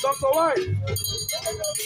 Dr. White.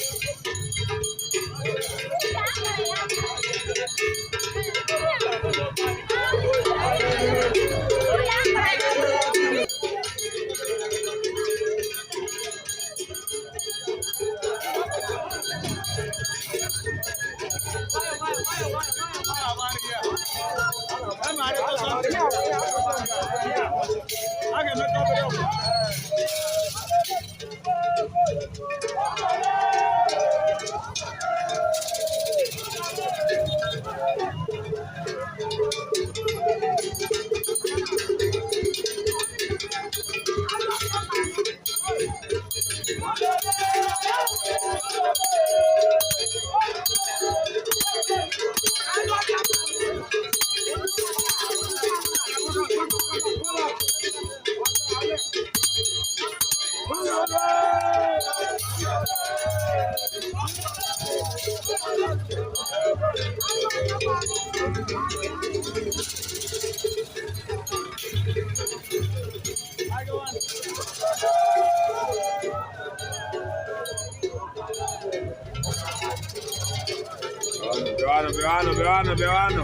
Bịawanụ, bịawanụ, bịawanụ, bịawanụ.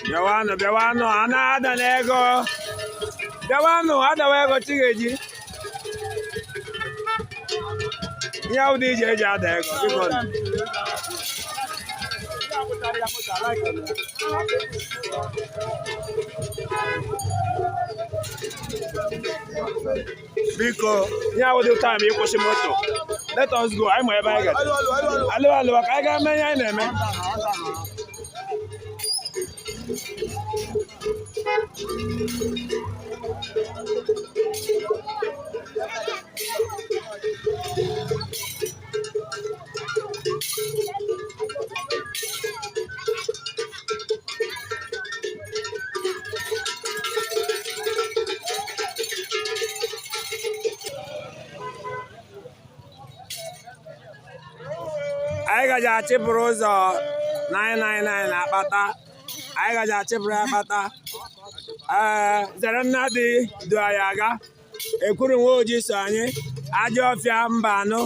Bịawanụ, bịawanụ, a na-ada n'ego. Bịawanụ, adawa ego chi ga-eji. Ihe ahụ dị ije eji ada ego, biko. Biko, ihe ahụ dị time ịkwụsị moto. Let us go, anyị ma ebe anyị gara. Alụwa alụwa ka anyị gaa mee ihe anyị na-eme. Anyị gaji achịpụrụ ụzọ 999 na akpata. Anyị gaji achịpụrụ akpata. Ee, zere nnadị du anyị aga. Ekwuru nwa oji so anyị. Ajọ ọfịa mba anụ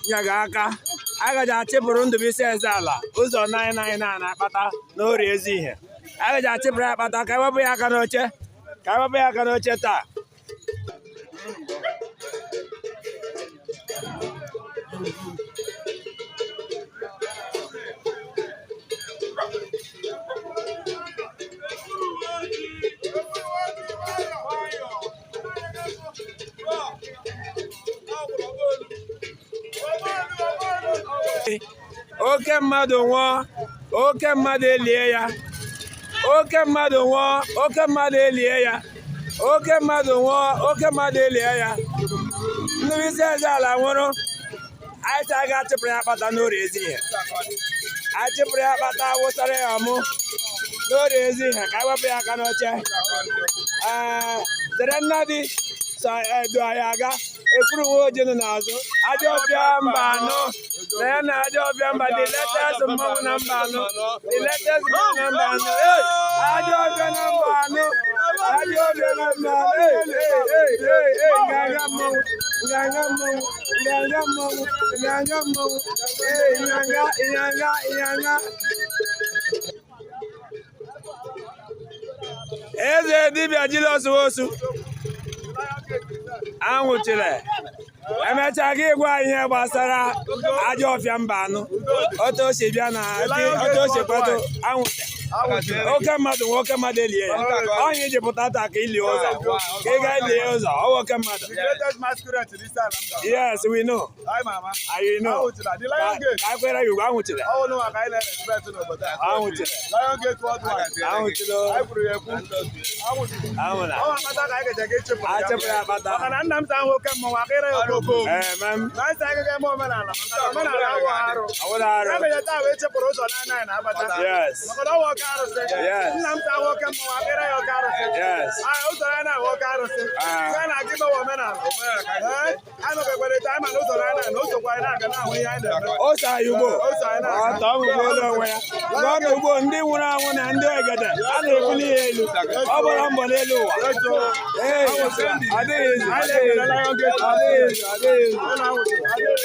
nyaga aka. Anyị gaji achịpụrụ Ndụbụisi Ezeala ụzọ 999 na akpata n'Orie Ezihe. Anyị gaji achịpụrụ ya akpata ka ewepụ ya aka n'oche, ka ewepụ ya aka n'oche taa. Oke mmadụ nwụọ, oke mmadụ elie ya. Oke mmadụ nwụọ, oke mmadụ elie ya. Oke mmadụ nwụọ, oke mmadụ elie ya. Nnukwu isi eze ala nwụrụ. Anyị sị aga achịpụrụ ya akpata n'orie ezi ihe. Achịpụrụ ya akpata, wụsara ya ọmụ n'orie ezi ihe, ka ewepụ ya aka n'oche. Ee, zere nnadị so edu anyị aga. Ekwuru nwa oji nọ n'azụ. Ajọ ọbịa mba anọ na ya na ajọ ọbịa mba, the latest mmanwụ na mba anọ, the latest mmanwụ na mba anọ. Hey! Ajọ ọbịa na mba anọ, ajọ ọbịa na mba anọ. Hey, hey, hey, hey, hey! Nganga mmanwụ, nganga mmanwụ, nganga mmanwụ, nganga mmanwụ. Hey, nganga, nganga, nganga. Eze dibịa Julius Nwosu anwụchiri. Emechaa gị gwa anyị ihe gbasara ajọ ọfịa mba anọ, otu o si bịa na otu o si kwado anwụcha. Oke mmadụ nwe, oke mmadụ elie ya. Onye iji pụta taa ka ilie ụzọ, ka ị gaa lie ụzọ ọwụ oke mmadụ. The greatest masquerade in this island. Yes, we know. Hi, mama. I know. Anwụchila, the Lion Gate. Ka anyị kwere ya ugwu, anwụchiri. Ọ nụ maka anyị na-respect n'obodo a. Anwụchila. Lion Gate worldwide. Anwụchila. Anyị kwuru ya ekwu. Anwụchila. Anwụla. Ọ akpata ka anyị gaje ga echepụrụ ya. Achịpụrụ ya akpata. Maka na nna m sa ahụ oke mmọnwụ akịrị ya okoko. Ee, mem. Na nsị anyị ga eme omenala, maka na omenala awụ arụ. Awụrụ arụ. Ya mere taa wee chepụrụ ụzọ na anaghị na-abata. Yes. Maka na ọ wụ oke arụsị. Yes. Nna m sa ahụ oke mmọnwụ akịrị ya oke arụsị. Yes. Ah, ụzọ na anaghị oke arụsị. Ah. Ya na-aga imewe omenala. Ee, anyị nọkekwere taa, anyị ma na ụzọ na anaghị na o sokwa anyị na-aga na-ahụ ihe anyị na-eme. Ose anyị ugbo. Ose anyị na-aga. Ọtọ ọgwụgwụ elu onwe ya. Gọọmenti ugbo, ndị nwụrụ anwụ na ndị egede a na-ebuli ya elu. Ọ gbara mbọ n'elu ụwa. Ee, ọ dịghị izu, ọ dịghị izu, ọ dịghị izu, ọ dịghị izu.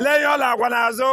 Lee ihe ọ na-agwa n'azụ.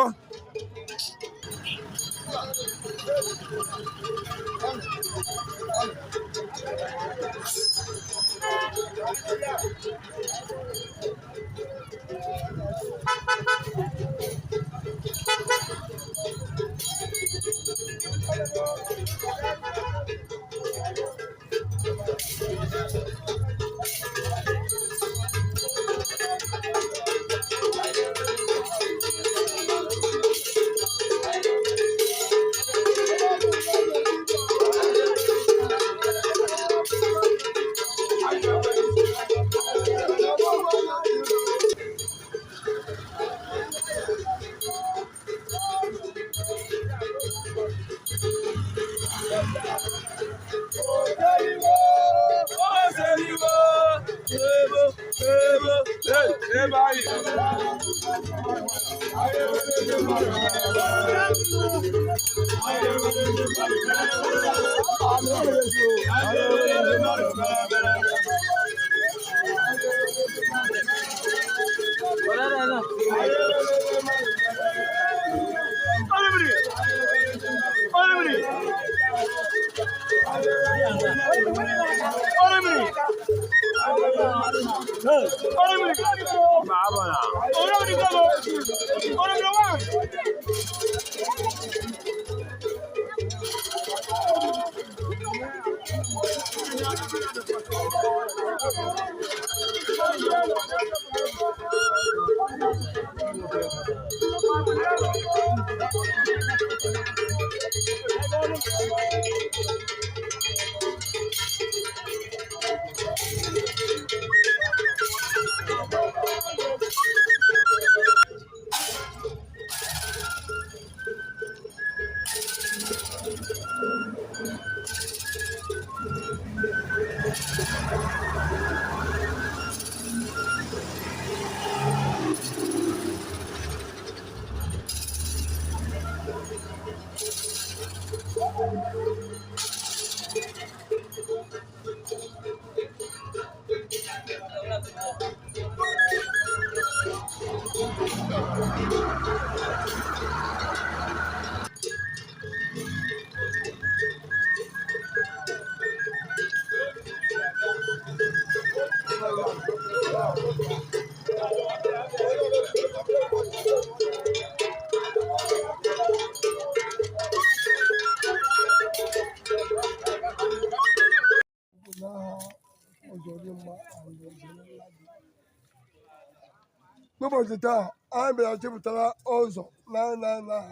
N'ụbọchị taa, anyị bịara chepụtara ụzọ na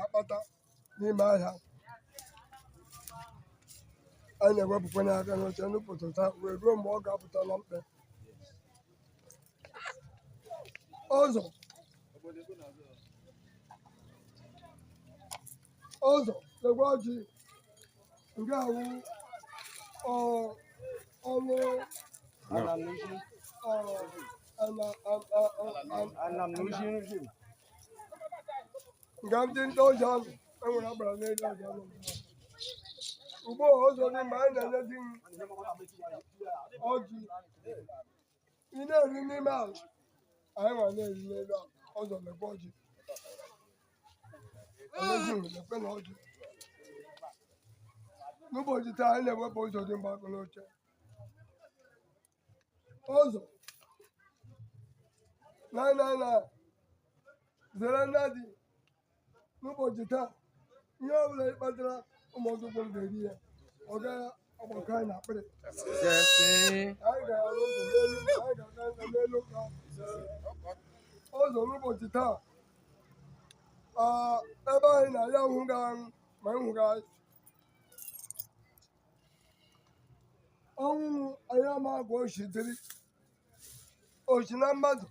akpata n'ime ahịa. Anyị na-ewepụkwa aka n'oche n'ụbọchị taa wee ruo mgbe ọ ga-apụta na mkpe. Ụzọ ụzọ lekwa ọjị nke awụ ọnụ nga ndị ndị ọjọọ ahụ enwere agbara n'elu ọjọọ ahụ. Ugbu a ụzọ dị mgbe anyị na-enye di m ọjị ị na-eri n'ime ala, anyị nwa na-eri n'elu ala. Ọzọ lekwa ọjị elezi m lekwe na ọjị. N'ụbọchị taa anyị na-ewepụ ụzọ dị mgbe aka n'oche. Ụzọ na zere nnadị. N'ụbọchị taa, ihe ọ bụla ị kpatara ụmụ ọzọkwu m ga-eri ya, ọ gaghị agbakọ anyị na akpịrị. Anyị ga-arụ ụzọ n'elu, anyị ga-aga n'elu ka ụzọ. N'ụbọchị taa, ebe anyị na-ya ahụ ga-aṅụ Ma m hụrụ anyị ọnwụ anyị ama agwa oshi dịrị oshi na mmadụ,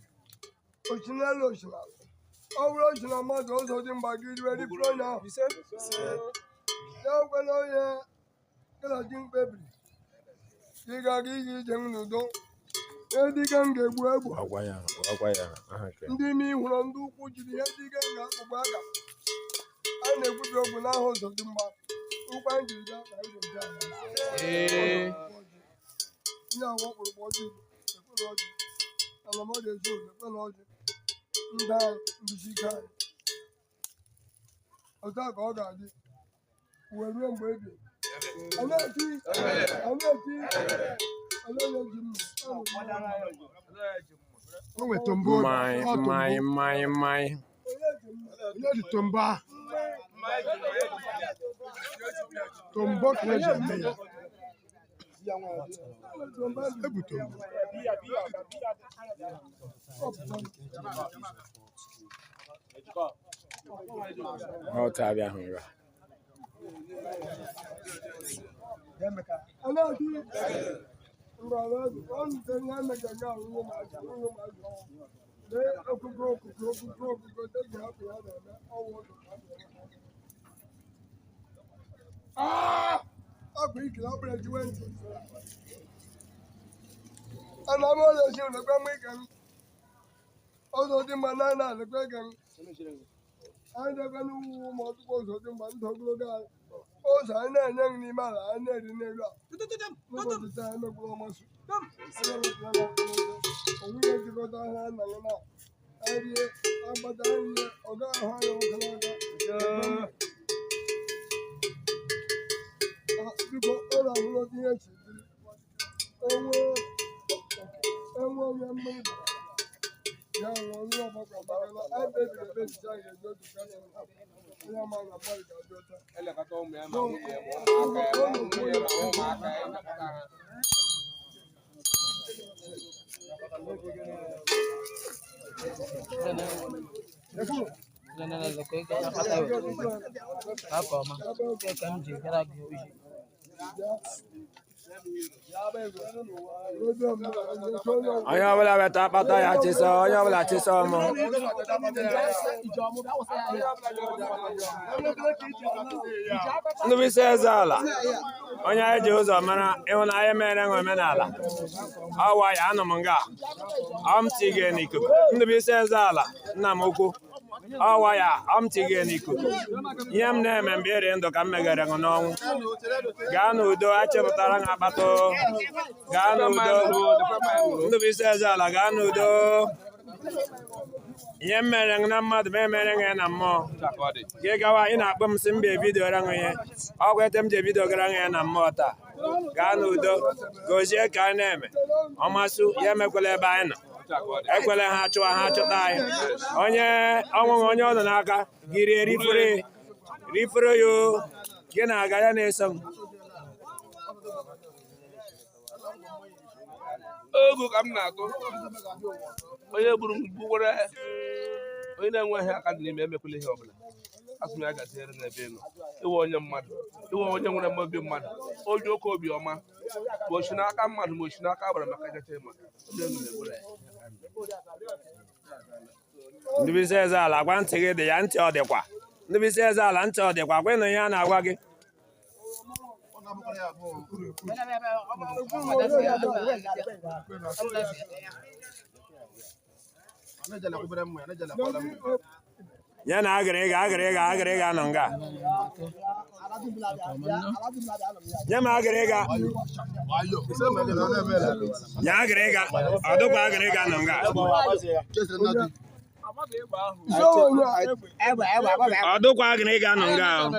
oshi n'elu, oshi n'ala. Ọ bụrụ oshi na mmadụ, ụzọ dị mgba gị riwe ripụrụ onye ahụ ya ekwela. Onye gị na di m kpebiri ị ga-aga ije ije m n'udo, edike m ga-egbu egbu. Ọgwa ya, ọgwa ya aha nke. Ndị ime hụrụ ndị ukwu jiri ihe dike m ga-akpụgbu aka a na-ekwubi okwu n'aha ụzọ dị mgba ụkwa anyị jiri bịa ka anyị ga-eji ala. Ihe awa ọkpụrụkpụ ọjị Igbo ekwe na ọjị ala m ọ ga-ezu ozu ekwe na ọjị ndị anyị mbisi ike anyị otu a ka ọ ga-adị wee ruo mgbe ebi. Anyị eti, anyị eti, anyị onye ji mma. O nwere tombo. Mmanya. Ọ tombo. Mmanya, mmanya, mmanya. Onye ji mma. Onye dị tombo ahụ? Tombo ka eji eme ya. Ebu tombo. Ọ ta abịa hụ ebe a. Anyị eti mgbe ọ nte ihe emeka ga ahụ ụmụazị ụmụazị lee okụkọ okụkọ okụkọ okụkọ eji hapụ ya na-eme ọwụ ụzọ ka a na-eme. Ah! Ọ bụ ikele ọ bụla ejiwe ntị. Ana m ọrịa si lekwe m ike m. Ụzọ dị mma na na lekwe ike m. Anyị debe n'ugwu ụmụ ọtụtụ ụzọ dị mma ndụ ogologo anyị. Ụzọ anyị na-enye m n'ime ala anyị na-eri n'elu a. N'ụbọchị taa anyị mekwuru ọmasị. Anyị ewepụla na onwunye jikọta ahịa nna gị na anyị rie agbata anyị rie ọ gaghị ahụ anyị nwoke n'aka. Ah, biko ọ na-ahụrụ otu ihe si dịrị. Enwe enwe onye mmiri bara ya nwụọ onye ọgbakọ maka na anyị kpebiri ekpebi sị anyị ga-eji otu kasị onye ama na mmadụ ga-adị ọcha. Elekọta ụmụ ya ma nwunye ya ma ụmụaka ya ma nwunye ya ma ụmụaka ya elekọta ha. Ka m ji gara gị ozi. Onye ọbụla weta akpata ya chịsọ, onye ọbụla chịsọ mụ. Ndụbụisi eze ala, onye anyị ji ụzọ mara ịhụnanya mere nwe omenala. Ọwa ya anọ m nga ọmti gị n'ikuku. Ndụbụisi eze ala, nna m ukwu. Ọwa ya ọmti gị n'ikuku. Ihe m na-eme mgbe iri ndụ ka m meghere ṅụ n'ọnwụ. Gaa n'udo, achịpụtara m akpata. Gaa n'udo, Ndụbụisi eze ala, gaa n'udo. Ihe m mere na mmadụ ma emere ya na mmụọ. Gị gawa, ị na-akpọ m sị mba ebidoro ṅụ ihe ọgwụ ete m ji ebido gara ṅụ ya na mmụọ taa. Gaa n'udo, gozie ka anyị na-eme ọmasụ ya emekwela ebe anyị nọ. Ekwela ha chụwa ha chụta anyị. Onye ọnwụghị onye ọ nọ n'aka gị rie rifere rifere ya o. Gị na-aga ya na-eso m. Ogu ka m na-atụ onye gburu m gbuwere onye na-enweghị aka dị n'ime emekwela ihe ọbụla. Asị m ya gaziere n'ebe ị nọ iwe onye mmadụ, iwe onye nwere obi mmadụ, onye oke obi ọma, ma osi n'aka mmadụ ma osi n'aka agbara maka nchacha ịma onye elu na-egbere ya. Ndụbụisi eze ala, gwa ntị gị dị ya ntị ọ dịkwa. Ndụbụisi eze ala, ntị ọ dịkwa? Gwa ịnụ ihe a na-agwa gị. Ya na agịrịga agịrịga agịrịga nọ nga. Nye m agịrịga. Nye agịrịga. Ọ dịkwa agịrịga nọ nga. Ọ dịkwa agịrịga nọ nga ahụ.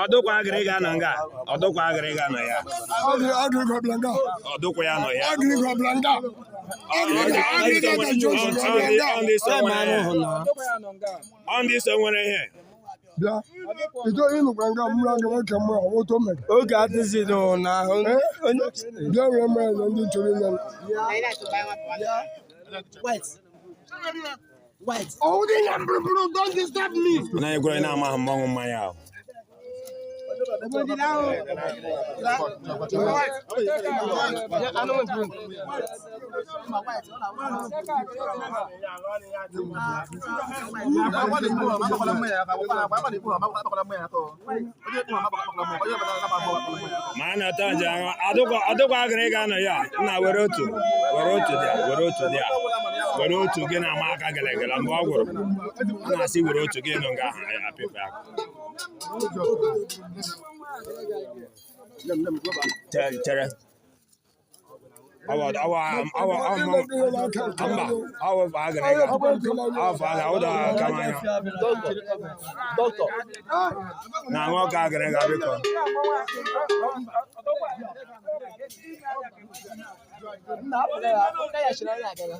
Ọ dịkwa agịrịga nọ nga. Ọ dịkwa agịrịga nọ ya. Ọ dịkwa ya nọ ya. Ọ ndị so nwere ihe. Bịa, ịchọ ịnụkwa nga mmiri aga nwoke mmụọ ọwụtọ mere. Oge adịghị n'ahụ. Bịa were mmanya na ndị chọrọ inye m. White. White. Onye gwere na-amaghị mmanwụ mmanya ahụ. Ma a na-ata nje ahụ adụkwa agịrị ga anọ ya nna were otu were otu dị a were otu dị a were otu gị na-ama aka gelegele mgbe ọ gwụrụ a na-asị were otu gị nọ nga ahụ apịpị aka. Chere chere awa awa awa awa mba awa fa agịrị ga awa fa agịrị ụda kama anya na aṅụ ọka agịrị ga biko. Nna, ya shiri anya agaga.